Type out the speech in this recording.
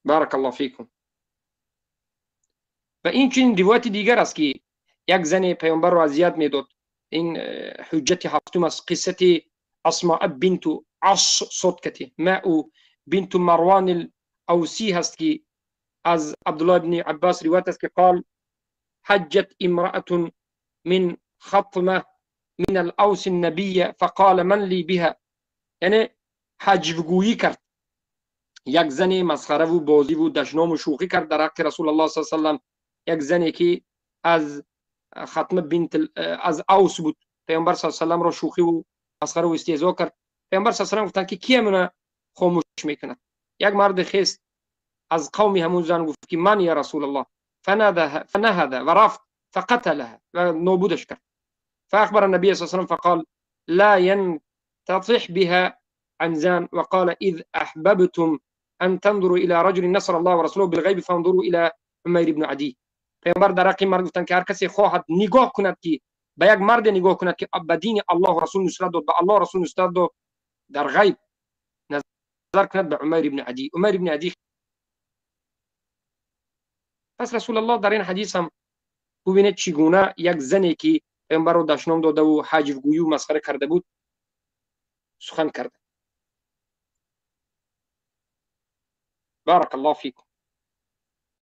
بارک الله فیکم. و این چنین روایت دیگر است که یک زن پیامبر را اذیت میداد. این حجت هفتم است، قصه اسماء بنت عص صدکتی ما او بنت مروان الاوسی هست که از عبدالله بن عباس روایت است که قال حجت امرأة من خطمة من الاوس النبي فقال من لی بها. یعنی حجوگویی کرد، یک زن مسخره و بازی و دشنام و شوخی کرد در حق رسول الله صلی الله علیه و سلم. یک زنی که از خطمه بنت از اوس بود، پیامبر صلی الله علیه و سلم را شوخی و مسخره و استهزا کرد. پیامبر صلی الله علیه و سلم گفتند که کی منو خاموش میکند؟ یک مرد خیست از قوم همون زن گفت که من یا رسول الله. فنهض و رفت فقتلها و نابودش کرد. فأخبر النبي صلى الله عليه وسلم فقال لا ينتطح بها عنزان، وقال إذ أحببتم أن تنظروا إلى رجل نصر الله ورسوله بالغیب فانظروا إلى عمیر بن عدی. پیامبر در حق مرد گفتند که هر کسی خواهد نگاه کند که به یک مرد نگاه کند که به دین الله و رسول نصرت داد، به الله رسول نصرت داد، در غیب نظر کند به عمیر بن عدی. عمیر بن عدی. پس رسول الله در این حدیث هم ببینید چگونه یک زنی که پیامبر رو دشنام داده و حجوگویی و مسخره کرده بود سخن کرده. بارک الله فیکم.